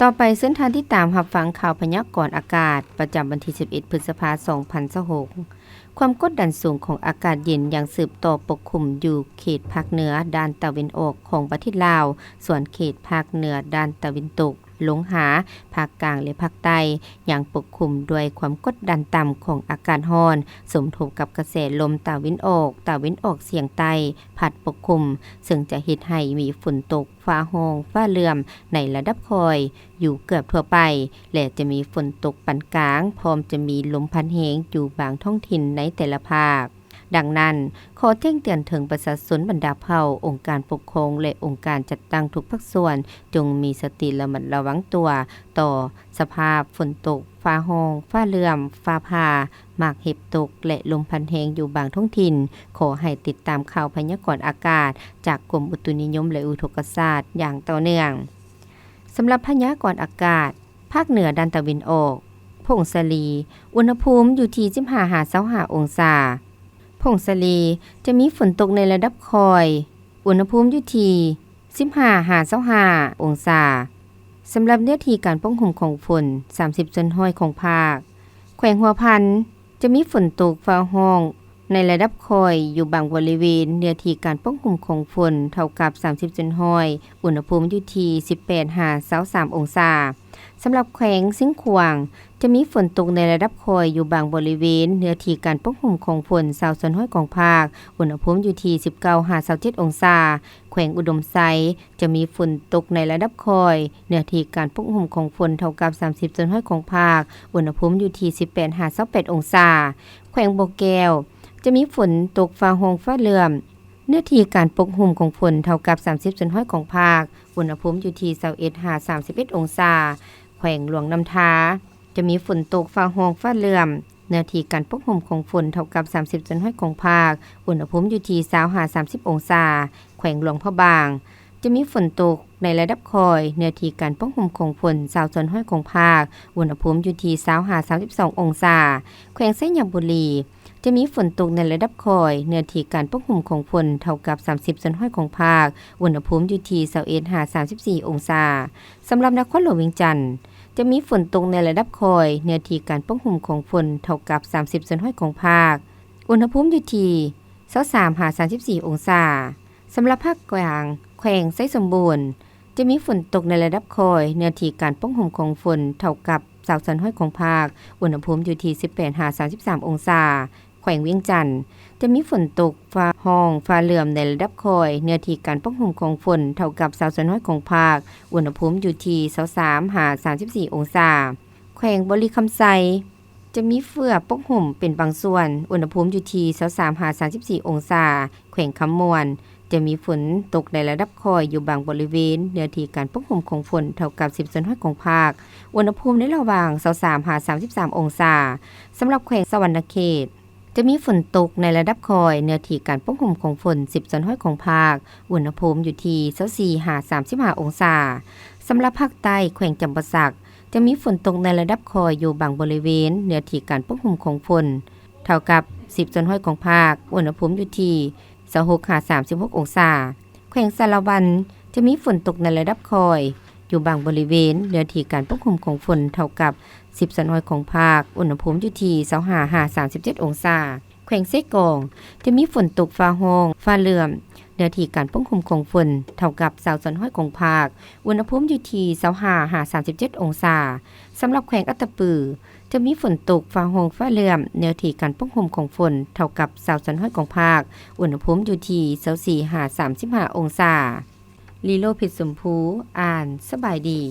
ຕໍ່ໄປເຊີນທ່ານຕິດຕາມຮັບຟັງຂ່າວພະຍາກອນອາກາດ ປະຈຳວັນທີສິບເອັດ ພຶດສະພາ ສອງພັນຊາວຫົກ. ຄວາມກົດດັນສູງຂອງອາກາດເຢັນຍັງສືບຕໍ່ປົກຄຸມຢູ່ເຂດພາກເໜືອດ້ານຕາເວັນອອກຂອງປະເທດລາວ, ສ່ວນເຂດພາກເໜືອດ້ານຕາເວັນຕົກ ລົງຫາພາກກາງ ແລະ ພາກໃຕ້ ຍັງປົກຄຸມດ້ວຍຄວາມກົດດັນຕ່ຳຂອງອາກາດຮ້ອນ ສົມທົບກັບກະແສລົມຕາເວັນອອກ, ຕາເວັນອອກສຽງໃຕ້ ພັດປົກຄຸມ, ເຊິ່ງຈະເຮັດໃຫ້ມີຝົນຕົກ ຟ້າຮ້ອງ, ຟ້າເຫຼື້ອມໃນລະດັບຄ່ອຍຢູ່ເກືອບທົ່ວໄປ ແລະ ຈະມີຝົນຕົກປານກາງ, ພ້ອມຈະມີລົມພັດແຮງຢູ່ບາງທ້ອງຖິ່ນໃນແຕ່ລະພາກ. ດັ່ງນັ້ນ, ຂໍແຈ້ງເຕືອນເຖິງປະຊາຊົນບັນດາເຜົ່າ, ອົງການປົກຄອງ ແລະ ອົງການຈັດຕັ້ງທຸກພາກສ່ວນ ຈົ່ງມີສະຕິລະມັດລະວັງຕົວຕໍ່ສະພາບຝົນຕົກ, ຟ້າຮ້ອງ, ຟ້າເຫຼື້ອມ, ຟ້າຜ່າ, ໝາກເຫັບຕົກ ແລະ ລົມພັດແຮງຢູ່ບາງທ້ອງຖິ່ນ. ຂໍໃຫ້ຕິດຕາມຂ່າວພະຍາກອນອາກາດຈາກກົມອຸຕຸນິຍົມ ແລະ ອຸທົກກະສາດຢ່າງຕໍ່ເນື່ອງ. ສຳລັບພະຍາກອນອາກາດ ພາກເໜືອດ້ານຕາເວັນອອກ, ຜົ້ງສາລີ, ອຸນຫະພູມຢູ່ທີ່ສິບຫ້າຫາຊາວຫ້າອົງສາ. ຜົ້ງສາລີ ຈະມີຝົນຕົກໃນລະດັບຄ່ອຍ, ອຸນຫະພູມຢູ່ທີ່ສິບຫ້າຫາຊາວຫ້າອົງສາ. ສຳລັບເນື້ອທີ່ການປົກຫຸ້ມຂອງຝົນ ສາມສິບສ່ວນຮ້ອຍຂອງພາກ. ແຂວງຫົວພັນ ຈະມີຝົນຕົກຟ້າຮ້ອງໃນລະດັບຄ່ອຍຢູ່ບາງບໍລິເວນ, ເນື້ອທີ່ການປົກຫຸ້ມຂອງຝົນເທົ່າກັບສາມສິບສ່ວນຮ້ອຍ, ອຸນຫະພູມຢູ່ທີ່ສິບແປດຫາຊາວສາມອົງສາ. ສຳລັບແຂວງຊຽງຂວາງ ຈະມີຝົນຕົກໃນລະດັບຄ່ອຍຢູ່ບາງບໍລິເວນ, ເນື້ອທີ່ການປົກຫຸ້ມຂອງຝົນຊາວສ່ວນຮ້ອຍຂອງພາກ, ອຸນຫະພູມຢູ່ທີ່ສິບເກົ້າຫາຊາວເຈັດອົງສາ. ແຂວງອຸດົມໄຊ ຈະມີຝົນຕົກໃນລະດັບຄ່ອຍ, ເນື້ອທີ່ການປົກຫຸ້ມຂອງຝົນເທົ່າກັບສາມສິບສ່ວນຮ້ອຍຂອງພາກ, ອຸນຫະພູມຢູ່ທີ່ສິບແປດຫາຊາວແປດອົງສາ. ແຂວງບໍ່ແກ້ວ ຈະມີຝົນຕົກຟ້າຮ້ອງຟ້າເຫຼື້ອມ, ເນື້ອທີ່ການປົກຫຸ້ມຂອງຝົນເທົ່າກັບສາມສິບສ່ວນຮ້ອຍຂອງພາກ, ອຸນຫະພູມຢູ່ທີ່ຊາວເອັດຫາສາມສິບເອັດອົງສາ. ແຂວງຫຼວງນ້ຳທາ ຈະມີຝົນຕົກຟ້າຮ້ອງຟ້າເຫຼື້ອມ, ເນື້ອທີ່ການປົກຫຸ້ມຂອງຝົນເທົ່າກັບສາມສິບສ່ວນຮ້ອຍຂອງພາກ, ອຸນຫະພູມຢູ່ທີ່ຊາວຫາສາມສິບອົງສາ. ແຂວງຫຼວງພະບາງ ຈະມີຝົນຕົກໃນລະດັບຄ່ອຍ, ເນື້ອທີ່ການປົກຫຸ້ມຂອງຝົນຊາວສ່ວນຮ້ອຍຂອງພາກ, ອຸນຫະພູມຢູ່ທີ່ຊາວຫາສາມສິບສອງອົງສາ. ແຂວງໄຊຍະບູລີ ຈະມີຝົນຕົກໃນລະດັບຄ່ອຍ, ເນື້ອທີ່ການປົກຫຸ້ມຂອງຝົນເທົ່າກັບສາມສິບສ່ວນຮ້ອຍຂອງພາກ, ອຸນຫະພູມຢູ່ທີ່ຊາວເອັດຫາສາມສິບສີ່ອົງສາ. ສຳລັບນະຄອນຫຼວງວຽງຈັນ ຈະມີຝົນຕົກໃນລະດັບຄ່ອຍ, ເນື້ອທີ່ການປົກຫຸ້ມຂອງຝົນເທົ່າກັບສາມສິບສ່ວນຮ້ອຍຂອງພາກ, ອຸນຫະພູມຢູ່ທີ່ຊາວສາມຫາສາມສິບສີ່ອົງສາ. ສຳລັບພາກກາງ ແຂວງໄຊສົມບູນ ຈະມີຝົນຕົກໃນລະດັບຄ່ອຍ, ເນື້ອທີ່ການປົກຫຸ້ມຂອງຝົນເທົ່າກັບຊາວສ່ວນຮ້ອຍຂອງພາກ, ອຸນຫະພູມຢູ່ທີ່ສິບແປດຫາສາມສິບສາມອົງສາ. ແຂວງວຽງຈັນ ຈະມີຝົນຕົກ ຟ້າຮ້ອງ, ຟ້າເຫຼື້ອມໃນລະດັບຄ່ອຍ, ເນື້ອທີ່ການປົກຫຸ້ມຂອງຝົນເທົ່າກັບຊາວສ່ວນຮ້ອຍຂອງພາກ, ອຸນຫະພູມຢູ່ທີ່ຊາວສາມຫາສາມສິບສີ່ອົງສາ. ແຂວງບໍລິຄຳໄຊ ຈະມີເຝືອປົກຫຸ້ມເປັນບາງສ່ວນ, ອຸນຫະພູມຢູ່ທີ່ຊາວສາມຫາສາມສິບສີ່ອົງສາ. ແຂວງຄຳມ່ວນ ຈະມີຝົນຕົກໃນລະດັບຄ່ອຍຢູ່ບາງບໍລິເວນ, ເນື້ອທີ່ການປົກຫຸ້ມຂອງຝົນເທົ່າກັບສິບສ່ວນຮ້ອຍຂອງພາກ, ອຸນຫະພູມໃນລະຫວ່າງຊາວສາມຫາສາມສິບສາມອົງສາ. ສຳລັບແຂວງສະຫວັນນະເຂດ ຈະມີຝົນຕົກໃນລະດັບຄ່ອຍ, ເນື້ອທີ່ການປົກຫຸ້ມຂອງຝົນສິບສ່ວນຮ້ອຍຂອງພາກ, ອຸນຫະພູມຢູ່ທີ່ຊາວສີ່ຫາສາມສິບຫ້າອົງສາ. ສຳລັບພາກໃຕ້ ແຂວງຈຳປາສັກ ຈະມີຝົນຕົກໃນລະດັບຄ່ອຍຢູ່ບາງບໍລິເວນ, ເນື້ອທີ່ການປົກຫຸ້ມຂອງຝົນເທົ່າກັບສິບສ່ວນຮ້ອຍຂອງພາກ, ອຸນຫະພູມຢູ່ທີ່ຊາວຫົກຫາສາມສິບຫົກອົງສາ. ແຂວງສາລະວັນ ຈະມີຝົນຕົກໃນລະດັບຄ່ອຍ ຢູ່ບາງບໍລິເວນ, ເນື້ອທີ່ການປົກຄຸມຂອງຝົນເທົ່າກັບສິບສ່ວນຮ້ອຍຂອງພາກ, ອຸນຫະພູມຢູ່ທີ່ຊາວຫ້າຫາສາມສິບເຈັດອົງສາ. ແຂວງເຊກອງ ຈະມີຝົນຕົກຟ້າຮ້ອງ, ຟ້າເຫຼື້ອມ, ເນື້ອທີ່ການປົກຄຸມຂອງຝົນເທົ່າກັບຊາວສ່ວນຮ້ອຍຂອງພາກ, ອຸນຫະພູມຢູ່ທີ່ຊາວຫ້າຫາສາມສິບເຈັດອົງສາ. ສຳລັບແຂວງອັດຕະປື ຈະມີຝົນຕົກຟ້າຮ້ອງ, ຟ້າເຫຼື້ອມ, ເນື້ອທີ່ການປົກຄຸມຂອງຝົນເທົ່າກັບຊາວສ່ວນຮ້ອຍຂອງພາກ, ອຸນຫະພູມຢູ່ທີ່ຊາວສີ່ຫາສາມສິບຫ້າອົງສາ. ລີໂລ ເພັດຊົມພູ ອ່ານ. ສະບາຍດີ.